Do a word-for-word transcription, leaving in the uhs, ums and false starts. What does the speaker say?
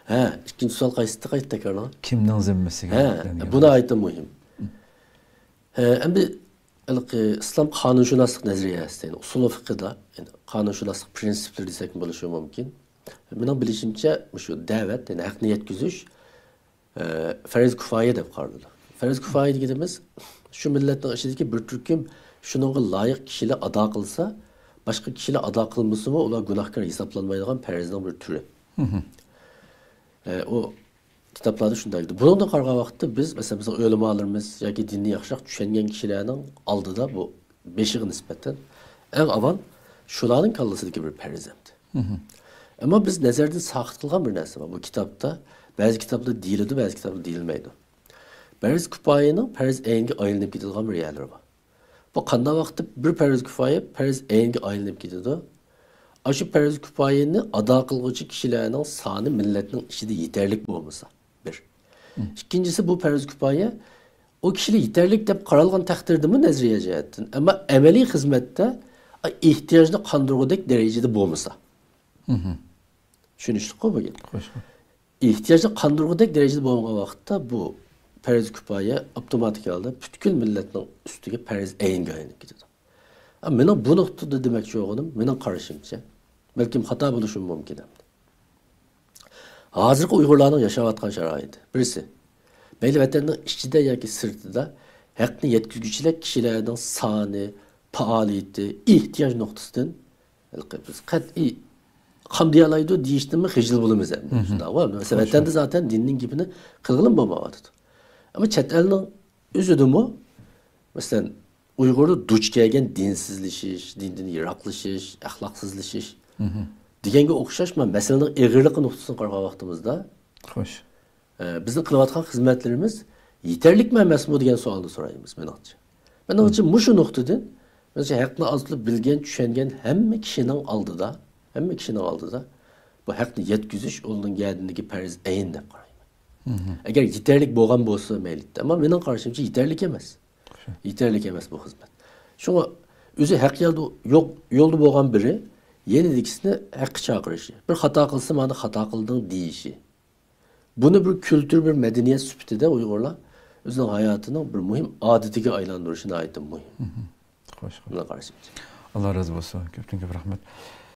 ھە، ئىككىنچى سوئال قايسى ئىدى؟ قايتا تەكرارلاڭ. كىمنىڭ زىممىسىگە ھە، يۈكلەنگەن؟ بۇ ناھايىتى مۇھىم. ھە، ئەمدى ھېلىقى ئىسلام قانۇنشۇناسلىق نەزەرىيەسى، يەنى ئۇسۇلۇ فىقھىدا، يەنى قانۇنشۇناسلىق پرىنسىپلىرى دېسەكمۇ بولۇشى مۇمكىن. مېنىڭ بىلىشىمچە، مۇشۇ دەۋەت، يەنى ھەقنى يەتكۈزۈش، ئە، پەرز كۇفايە دەپ قارىلىدۇ. پەرز كۇفايە دېگىنىمىز، شۇ مىللەتنىڭ ئىچىدىكى بىر تۈركۈم شۇنىڭغا لايىق كىشىلەر ئادا قىلسا، باشقا كىشىلەر ئادا قىلمىسىمۇ، ئۇلار گۇناھكار ھېسابلانمايدىغان پەرزنىڭ بىر تۈرى. ئە، ئۇ كىتابلاردا شۇنداق دەيدۇ. بۇنىڭدىن قارىغان ۋاقىتتا بىز، مەسىلەن، بىزنىڭ ئۆلىمالىرىمىز ياكى دىننى ياخشىراق چۈشەنگەن كىشىلەرنىڭ ئالدىدا بۇ بېشىغا نىسبەتەن ئەڭ ئاۋۋال شۇلارنىڭ كاللىسىدىكى بىر پەرز ئەمدى. ئەمما بىز نەزەردىن ساقىت قىلغان بىر نەرسە بار. بۇ كىتابتا، بەزى كىتابلاردا دېيىلىدۇ، بەزى كىتابلاردا دېيىلمەيدۇ. پەرز كۇپايىنىڭ پەرز ئەينگە ئايلىنىپ كېتىدىغان بىر يەرلىرى بار. بۇ قانداق ۋاقىتتا بىر پەرز كۇپايە پەرز ئەينگە ئايلىنىپ كېتىدۇ؟ ئاشۇ پەرز كۇپايىنى ئادا قىلغۇچى كىشىلەرنىڭ سانى مىللەتنىڭ ئىچىدە يېتەرلىك بولمىسا، بىر. ئىككىنچىسى، بۇ پەرز كۇپايە ئۇ كىشىلەر يېتەرلىك دەپ قارالغان تەقدىردىمۇ نەزەرىيە جەھەتتىن، ئەمما ئەمەلىي خىزمەتتە ئېھتىياجنى قاندۇرغۇدەك دەرىجىدە بولمىسا. چۈشىنىشلىكقۇ بۇ گەپ؟ خوش. ئېھتىياجنى قاندۇرغۇدەك دەرىجىدە بولمىغان ۋاقىتتا بۇ پەرز كۇپايە ئاپتوماتىك ھالدا پۈتكۈل مىللەتنىڭ ئۈستىگە پەرز ئەينگە ئايلىنىپ كېتىدۇ. ئە، مېنىڭ بۇ نۇقتىدا دېمەكچى بولغىنىم، مېنىڭ قارىشىمچە، بەلكىم خاتا بولۇشۇم مۇمكىن ئەمدى. ھازىرقى ئۇيغۇرلارنىڭ ياشاۋاتقان شارائىتى، بىرسى، مەيلى ۋەتەننىڭ ئىچىدە ياكى سىرتىدا ھەقنى يەتكۈزگۈچىلەر كىشىلەرنىڭ سانى، پائالىيىتى، ئېھتىياج نۇقتىسىدىن ھېلىقى بىز قەتئىي قامدىيالايدۇ دېيىشتىنمۇ خىجىل بولىمىز ئەمدى. شۇنداقمۇ؟ مەسىلەن، ۋەتەندە زاتەن دىننىڭ گېپىنى قىلغىلىمۇ بولمايۋاتىدۇ. ئەمما چەت ئەلنىڭ ئۆزىدىمۇ، مەسىلەن، ئۇيغۇردا دۇچ كەلگەن دىنسىزلىشىش، دىندىن يىراقلىشىش، ئەخلاقسىزلىشىش دېگەنگە ئوخشاش، مەن مەسىلىنىڭ ئېغىرلىقى نۇقتىسىدىن قارىغان ۋاقتىمىزدا، خوش. ئە، بىزنىڭ قىلىۋاتقان خىزمەتلىرىمىز يېتەرلىكمۇ ئەمەسمۇ دېگەن سوئالنى سورايمىز، مېنىڭچە. مېنىڭچە، مۇشۇ نۇقتىدىن، مېنىڭچە، ھەقنى ئاز تولا بىلگەن، چۈشەنگەن ھەممە كىشىنىڭ ئالدىدا، ھەممە كىشىنىڭ ئالدىدا بۇ ھەقنى يەتكۈزۈش ئۇنىڭ گەدىنىدىكى پەرز ئەين دەپ قارايمەن. ئەگەر يېتەرلىك بولغان بولسا مەيلى. ئەمما مېنىڭ قارىشىمچە يېتەرلىك ئەمەس. يېتەرلىك ئەمەس بۇ خىزمەت. شۇڭا ئۆزى ھەق يولدا، يوق يولدا بولغان بىرى يەنە دېگىسىنى ھەققە چاقىرىشى، بىر خاتا قىلسا، مانا خاتا قىلدىڭ دېيىشى. بۇنى بىر كۈلتۈر، بىر مەدەنىيەت سۈپىتىدە ئۇيغۇرلار ئۆزىنىڭ ھاياتىنىڭ بىر مۇھىم ئادىتىگە ئايلاندۇرۇشى ناھايىتى مۇھىم. خوش. مېنىڭ قارىشىمچە. ئاللا رازى بولسۇن. كۆپتىن كۆپ رەھمەت.